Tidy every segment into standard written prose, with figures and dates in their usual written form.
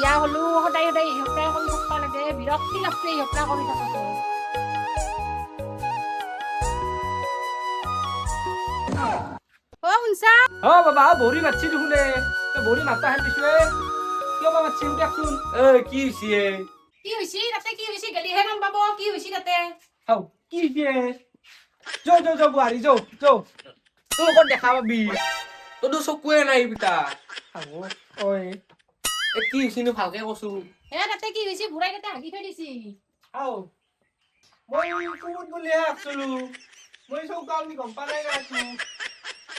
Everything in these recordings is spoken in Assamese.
বিয়া হ'লো, সদায় সদায় এই সপ্তাহে কৰি থাকিব লাগে। বিৰক্তি লাগছে এই সপ্তাহ কৰি থাকোঁতে। অ শুনছা? অ বাবা, বৰি মাতছি দেখোন এ। বৰি মাতা হেন দিছো এ। কিয় বা মাতছি দেখচোন। এ কি হৈছে এ? কি হৈছে তাতে? কি হৈছে গেলিহে গম পাব কি হৈছে তাতে। হাও, কি হৈছে? যৌ যৌ যৌ গুৱাহাটী যৌ যৌ। তই ক'ত দেখা পাবি? তোৰতো চকুৱে নাই পিতা। ঐ। এ কি হৈছিনো ভালকে কচো। হে তাতে কি হৈছে? বুঢ়াই তাতে হাগি থৈ দিছি। হাও, মই কুমুদ বুলিহে ভাবছিলো। মই চৌকা বুলি গম পা নাই না।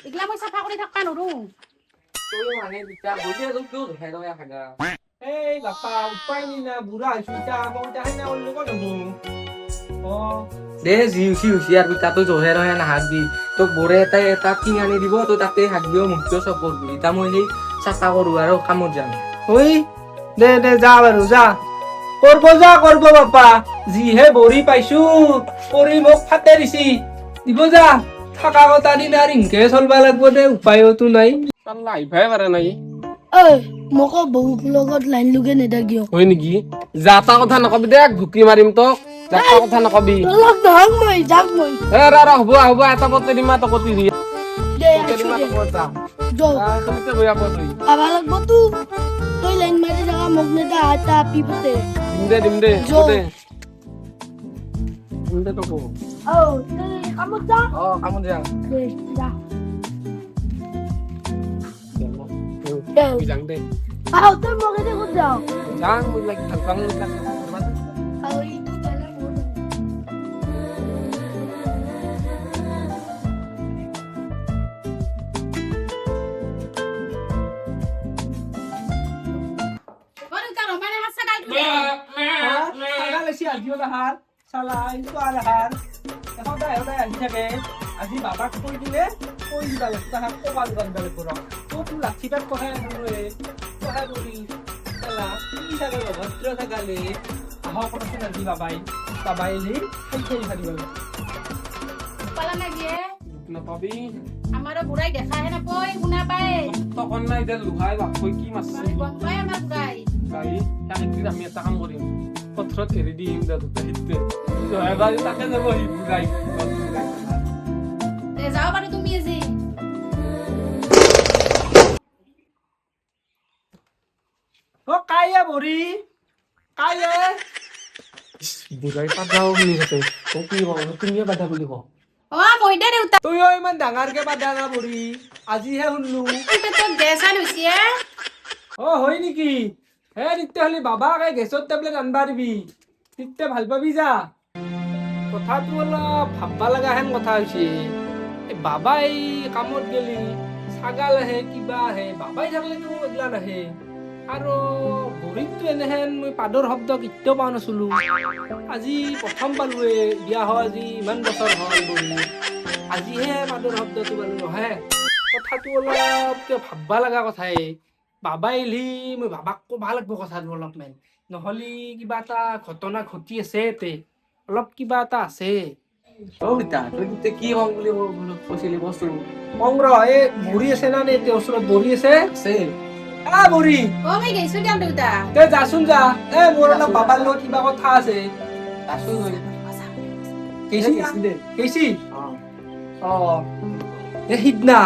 এইগিলা মই চাফা কৰি থাকবা নৰো। তই মানে পিতা গধূলি এজন কিয় জোখাই লগাই থাকা? এই বাপা, উপায় নাই না, বুঢ়া হৈছো এতিয়া। মই এতিয়া সেনে কৰিলে ক'ত হ'ব? অ। দে, যি হৈছে হৈছে আৰু পিতা। তই জহে ৰহে নাহাগবি। তোক বৰে এটাই এটা টিং আনি দিব, তই তাতে হাগবিও মুখিও চব কৰবি। এতিয়া মই সেই চাফা কৰো আৰু কামত যাম। ঐ, দে দে, যা বাৰু, যা, কৰব যা, কৰব বাপা। যিহে বৰি পাইছো, কৰি মোক ফাটে দিছি। দিব যা। থাকা কটা দিন আৰু ইনকে চলবা লাগব দে, উপায়োতো নাই। চাল্লা, আহিবাই পাৰে নাই। ঐ, মোকো বহুত লগত লাইন লগে নেদা কিয়? হয় নেকি? যা তা কথা নকবি দে, ঘুকি মাৰিম তোক। যা তা কথা নকবি। তোৰ লগ নহং মই, যাম মই। এ ৰ ৰ, হ'ব হ'ব, এটা পতে দিম, এটা পতি দি। দে, আছো দে। যৌ। তুমিতে বয়া পতই। আবা লাগব তো। তই লাইন মাৰি থাকা, মোক নেদা এটা আপি পতে। দিম দে, দিম দে। যৌ। হ'ব দে, দিম দে তোকো। ঔ, তই কামত যা। অ, কামত যাম। দে, যা দে। যাং দে। আও, তই মোক এতিয়া ক'ত যাও? যাং মই, লাইক ভাল পাং। আও, ইটো বেলেগ মোৰ। অ দেউতা, ৰমানে হাত ছাগাল। ছাগাল আছে আজিও তাহাৰ। চালা, এইটো আৰু আহাৰ সদায় সদায় আহি থাকে। আজি বাবাক কৈ দিলে, কৈ দিবা লাগিব তাহাক, কবা যোগান দিব লাগিব। ৰ, তোক লাঠি পাত কঢ়াই আনো। এ কঢ়াই কৰি চালা, কি ছাগল, অভদ্ৰ ছাগালে। আহক ৰচোন আজি বাবাই। বাবাই এলি খাই খাই ফালিব লাগিব। পালা না গিয়ে। নাপাবি। আমাৰো বুঢ়াই দেখাহে নাপায়, শুনা পায়। তখন নাই দে, লোহাই বাপকৈ কি মাৰছি। গম পায় আমাৰ বুঢ়াই। গাড়ী তাকে আমি এটা কাম কৰিম, পথাৰত এৰি দিম দে দুটা সিতে এবাৰ তাকে যাব সি বুঢ়াই। দে, যাও বাৰু তুমি আজি। অ কাইয়ে বৰি, কাইয়ে। বুঢ়াই পাদাও শুনি থাকে। তই কি কওঁ, তুমিয়ে বাধা বুলি কওঁ। অ মই দে দেউতা। তইও ইমান ডাঙৰকে বাধা না বৰি, আজিহে শুনলো। পেটত গেছ আন হৈছে এ। অ হয় নেকি? হে, তেতিয়াহ'লে বাবাক এই গেছৰ টেবলেট আনবা দিবি, তেতিয়া ভাল পাবি যা। কথাটো অলপ ভাববা লগা হেন কথা হৈছে। এই বাবাই কামত গেলি ছাগাল আহে, কিবা আহে। বাবাই থাকিলেতো এইগিলা নাহে। আৰু বৰিতটো এনেহেন মই পাদৰ শব্দ কেতিয়াও পোৱা নাছিলো, আজি প্ৰথম পালোৱে। বিয়া হোৱা আজি ইমান বছৰ হ'ল বৰি, আজিহে পাদৰ শব্দটো পালো। নহয়, কথাটো অলপ কিয় ভাববা লগা কথাই। বাবা এলি মই বাবাক ক'বা লাগব কথাটো অলপমান, নহ'লে কিবা এটা ঘটনা ঘটি আছে তে, অলপ কিবা এটা আছে। অ পিতা, তই তেতিয়া কি কম বুলি কৈছিলি বস্তু? কং ৰ। এই বৰি আছে না নে এতিয়া ওচৰত বৰি আছে? আছে। আ বৰি। অ মই গৈছো দিয়ক দেউতা। তই যাচোন যা। এ মোৰ অলপ বাবাৰ লগত কিবা কথা আছে। আছো তই। কেইছি? দে। কেইছি? অ। অ, এ সিদিনা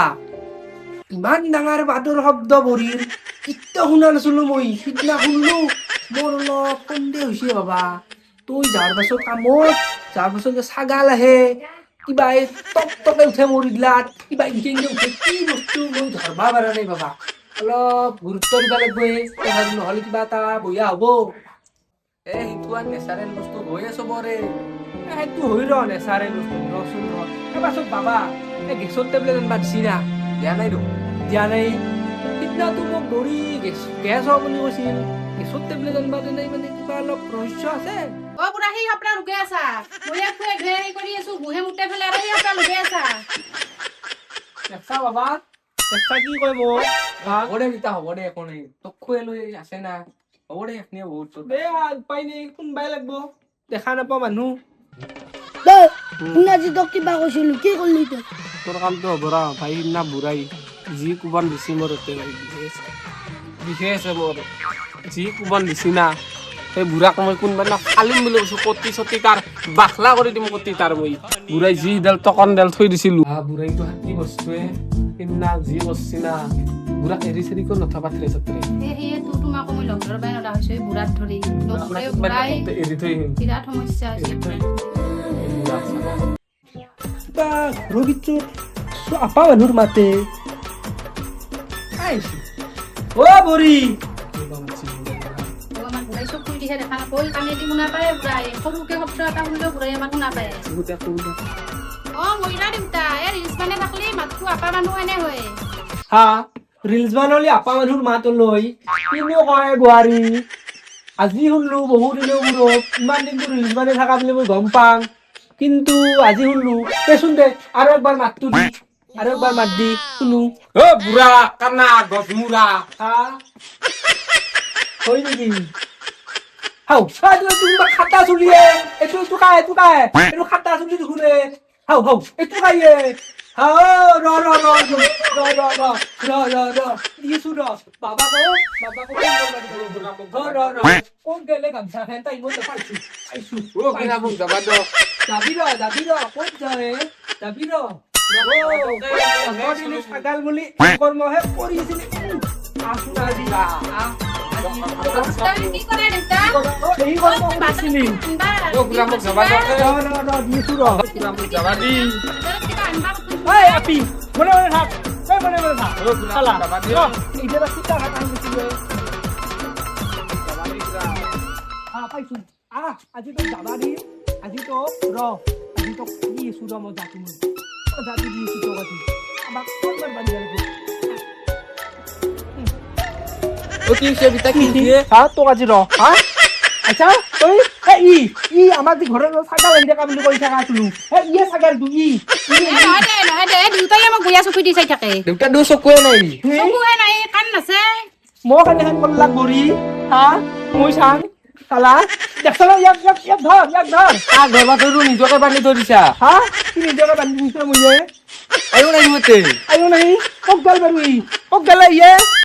ইমান ডাঙৰ বাদৰ শব্দ বৰিৰ কেতিয়াও শুনা নাছিলো মই, সিদিনা শুনলো। মোৰ অলপ সন্দেহ হৈছে বাবা। তই যাৰ পাছত কামত যাৰ পাছত যে ছাগাল আহে, কিবা এই টক টকে উঠে মোৰ এইগিলাত, কিবা ইনকে ইনকে উঠে, কি বস্তু মই ধৰবা পৰা নাই বাবা। অলপ গুৰুত্ব দিব লাগিব এই কথাটো, নহ'লে কিবা এটা বয়া হ'ব। এ সেইটো আৰু নেচাৰেল বস্তু হৈয়ে চবৰে। এ, সেইটো হৈ ৰ, নেচাৰেল বস্তু। ৰচোন ৰ। এই পাছত বাবা এই গেছৰ টেবলেট আনবা দিছি না? দিয়া নাই দেখোন। দিয়া নাই? সিদিনাতো মোক বৰি গেছ গেছ হোৱা বুলি কৈছিল। গেছৰ টেবলেট আনবা দিয়া নাই মানে কিবা অলপ ৰহস্য আছে। অ বুঢ়া, সেই সপ্তাহ ৰুগে আছা। মই ইয়াত খুৱাই ধুৱাই হেৰি কৰি আছো, গুহে মুতে ফেলে আৰু সেই সপ্তাহ ৰুগে আছা। দেখছা বাবা, দেখছা কি কয় মোক? হা? হ'ব দে পিতা, হ'ব দে, একো নাই। তোক খুৱাই লৈ আছে না, হ'ব দে, সেইখিনিয়ে বহুত তোৰ। দে, উপায় নাই, কোনবাই লাগব, দেখা নাপাওঁ মানুহ। দে, শুনা, আজি তোক কিবা কৈছিলো, কি কৰিলি তই? তোৰ কামটো হ'ব ৰ ভাই। সিদিনা বুঢ়াই যি কোবান দিছি মোৰ, ভাই, বিষে আছে, বিষে আছে মোৰ। যি কোবন দিছি না, সেই বুঢ়াক মই কোনোবা দিনা ফালিম বুলি কৈছো। কটি চটি তাৰ বাখলা কৰি দিম কটি তাৰ মই। বুঢ়াই যি ডাল টকন ডাল থৈ দিছিলো, বুঢ়াইটো হাতী বস্তুৱে সিদিনা যি কৰছি না, বুঢ়াক এৰি চেৰি কিয় নথবা থ্ৰে চত্ৰে। সেয়ে তো তোমাকো মই লগ ধৰবাই নৰা হৈছো এই বুঢ়াত ধৰি। নকৰে বুঢ়াই। এৰি থৈ আহিম। বিৰাট সমস্যা হৈছে। এৰি থৈ আহিম বুঢ়াক চাবা। কিবা ঘৰৰ ভিতৰত আপা মানুহৰ মাতে আহিছো। অ বৰি। কিবা মাতছি বুঢ়াই। অ, আমাৰ বুঢ়াই চকু দিহে দেখা নাপায়, কাণেদি শুনা পায় বুঢ়াই। সৰুকে শব্দ এটা শুনিলেও বুঢ়াই আমাক শুনা পায়। সুদে সুদে। অ মইনা দেউতা, এই ৰিলচ মানে থাকলি মাতটো আপা মানুহ এনে হয়। হা, ৰিলচ বানলি আপা মানুহৰ মাত লৈ কিনো কয় বোৱাৰী? আজি শুনলো বহুদিনৰ মূৰত। ইমান দিনটো ৰিলচ বানাই থাকা বুলি মই গম পাওঁ, কিন্তু আজি শুনলো। দেচোন দে, আৰু একবাৰ মাতটো দি, আৰু একবাৰ মাত দি শুনো। অ বুঢ়া কানা গছ মূৰা। হা, হয় নেকি? হাও, এইটো এইটো কিবা খাটা চুলিয়ে। এইটো এইটো কাই, এইটো কাই, এইটো খাটা চুলি দেখোন এ। হাও হাও, এইটো কাইয়ে। হাও, ৰ ৰ ৰ ৰ ৰ ৰ ৰ ৰ ৰ, দিছো ৰ। বাবা কো, বাবা কো, ৰ ৰ ৰ, কোন গেলে গামছা খেন তাই মই পাইছো পাইছো। অ বুঢ়া, মোক যাবা দে। যাবি ৰ, যাবি ৰ, ক'ত যাৱে? যাবি ৰ। ছাগাল বুলি কৰ্মহে কৰিছিলি। আছোন আজি, আহ। তই কি কৰে দেউতা? এই কৰ্ম কৰিছিলি। আনবা। অ বুঢ়া, মোক যাবা দে। ৰ ৰ ৰ, দিছো ৰ। বুঢ়া, মোক যাবা দি। বজাৰত কিবা আনবা পঠাইছো। ঐ আপি, মনে মনে থাক। ঐ, মনে মনে থাক। অ বুঢ়া, শালা। মোক যাবা দি। ৰ, এতিয়া সীতা ভাত আনি দিছিলো। যাবা দি বুঢ়া। হা, পাইছো। আহ, আজি তোক যাবা দিম। আজি তোক ৰ, আজি তোক দি আছো ৰ। মই জাতি, মই জাতি দি আছো তোক আজি। আমাক কোনবাৰ বান্ধি লাগিব? অ, কি হৈছে বিতা, কি হৈছে? হা, তোক আজি ৰ। হা, আচ্ছা, তই এ ই ই আমাক যি ঘৰৰ ছাগাল আহি থাকা বুলি কৈ থাকা আছিলো, এ ইয়ে ছাগালটো ই। এ নহয় দে, নহয় দে, দেউতাই আমাক বুঢ়া চকু দি চাই থাকে। দেউতা দু চকুৱে নাই। চকুহে নাই, কাণ নাছে। মই কেনেহেন কৰলাক বৰি? হা, মই চাং চালা, দেখছ না? ইয়াক ইয়াক ইয়াক ধৰ, ইয়াক ধৰ। আহ, ঘৰ তইতো নিজকে বান্ধি থৈ দিছা। হা, কি নিজকে বান্ধি দিছ মইয়ে? আয়ো নাই মতে। আয়ো নাই। কক গেল বাৰু ই? কক গেলে ইয়ে?